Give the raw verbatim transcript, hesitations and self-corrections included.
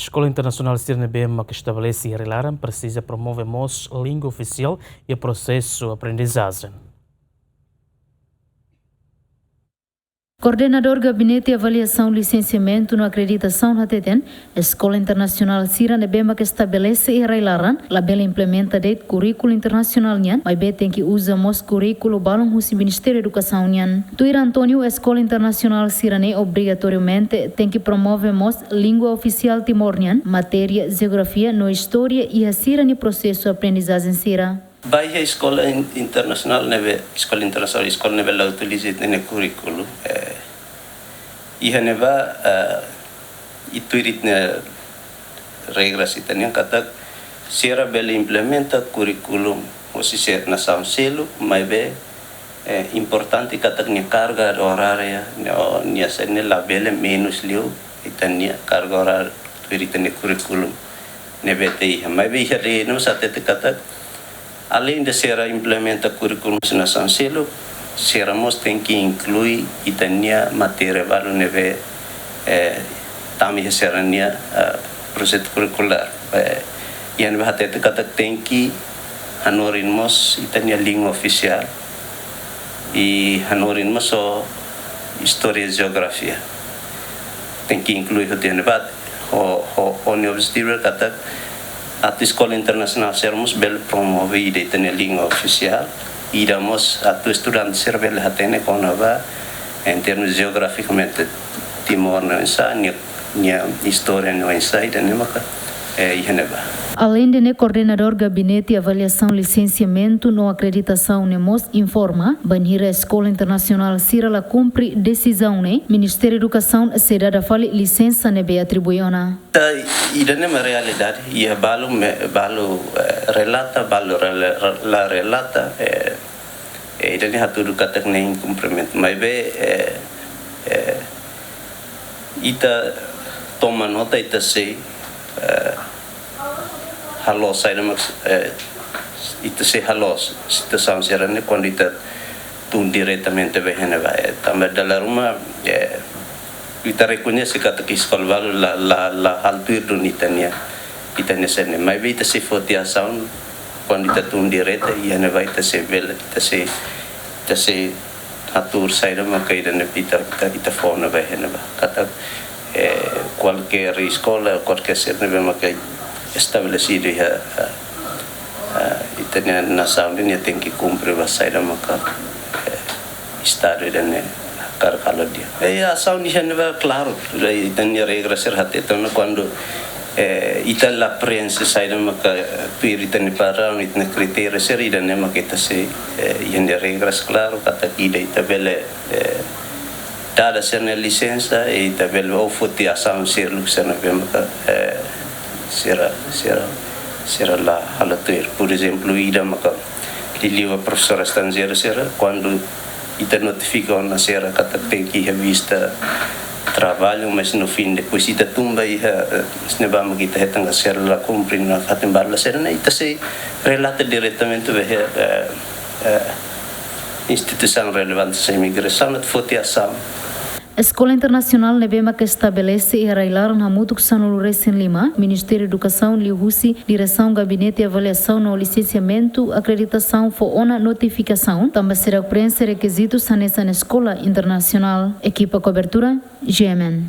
Eskola internasionál sira ne'ebé mak estabelese iha rai-laran presiza promove mós língua ofisiál iha prosesu aprendizajen. Koordenadór Gabinete Avaliasaun, Lisensiamentu no Akreditasaun hateten, eskola internasionál sira ne'ebé mak estabelese iha rai-laran labele implementa de'it kurríkulu internasionál nian, maibé tenke uza mós kurríkulu balun husi Ministériu Edukasaun nian. Tuir António, eskola internasionál sira-ne'e obrigatoriamente tenke promove mós língua ofisiál Timor nian, matéria jeografia no istória iha sira-nia prosesu aprendizajen sira. Ba iha eskola in-, internasionál ne'ebé, eskola internasionál, eskola ne'ebé la utiliza ita-nia kurríkulu, eh, iha ne'ebá, eh, i tuir ita-nia regras ita-nian katak sira bele implementa kurríkulu husi sira nasaun seluk, maibé, eh, importante katak nia karga orária, nia, nia sira-ne'e labele menus liu ita-nia karga orária tuir ita-nia kurríkulu ne'ebé ita iha. Maibé iha lei ne'e mós hatete katak, aleinde sira implementa kurríkulu husi nasaun seluk, sira mós tenke inklui ita-nia matéria balu ne'ebé, eh, tama iha sira-nia, eh, projetu kurrikulár. Eh, iha ne'ebá hatete katak tenke hanorin mós ita-nia língua ofisiál, i hanorin mós ho istória jeografia. Tenke inklui hotu iha ne'ebá, ho, ho, ho nia objetivu katak atu eskola internasionál sira mós bele promove ida ita-nia língua ofisiál, ida mós atu estudante sira bele hatene kona-ba, em termos jeografikamente, Timor ne'e oinsá, nia, nia istória ne'e oinsá, ida-ne'e maka, eh, iha ne'ebá. Aleinde ne'e, Koordenadór Gabinete Avaliasaun, Lisensiamentu no Akreditasaun ne'e mós informa, bainhira eskola internasionál sira la kumpre desizaun ne'e, Ministériu Edukasaun sei dada fali lisensa ne'ebé atribui ona. Ita, ida-ne'e mak realidade, iha balu me-, balu, eh, relata, balu rela-, la relata, eh, eh, ida-ne'e hatudu katak ne'e inkumprimentu. Maibé, eh, eh, ita toma nota, ita sei, eh, halo saida mak, eh, ita sei halo situasaun sira-ne'e kuandu ita tun diretamente ba iha ne'ebá. Eh, tanba dala ruma, eh, ita rekoñese katak eskola balu la, la, la halo tuir duni ita-nia, ita-nia sira-ne'e. Maibé ita sei foti asaun kuandu ita tun direta iha ne'ebá, ita sei bele, ita sei, ita sei hatuur saida maka ida-ne'e ita, ita, ita fó ona ba iha ne'ebá. Katak, eh, kualkér eskola, kualkér sira ne'ebé maka estabelesidu iha, eh, eh, ita-nia nasaun ne'e tenke kumpre ba saida maka, eh, Estadu ida-ne'e hakarak halo di'ak. Eh, asaun iha ne'ebá klaru, ita-nia regra sira hatete ona kuandu, eh, ita la preenxe saida maka, eh, tuir ita-nia padaun, ita-nia kritériu sira, ida-ne'e maka ita sei, eh, iha nia regras klaru katak ida ita bele, eh, dada sira-nia lisensa, i ita bele ou foti asaun sira, luk sira ne'ebé maka, eh, sira, sira, sira la halo tuir. Por ezemplu, ida maka liuliu ba profesór estranjeiru sira, kuandu ita notifika ona sira katak tenke iha vista traballu, mas no fim depois ita tun ba iha, eh, ne'ebá mak ita hetan katak sira la kumpre no fatin balu sira-ne'e, ita sei relata diretamente ba iha, eh, eh, instituisaun relevante iha imigrasaun atu foti asaun. Eskola internasionál ne'ebé mak estabelese iha rai-laran hamutuk sanulu-resin-lima, Ministériu Edukasaun liuhusi Diresaun Gabinete Avaliasaun no Lisensiamentu, Akreditasaun fó ona notifikasaun, tanba seidauk preenxe rekizitus hanesan eskola internasionál. Ekipa kobertura, G M N.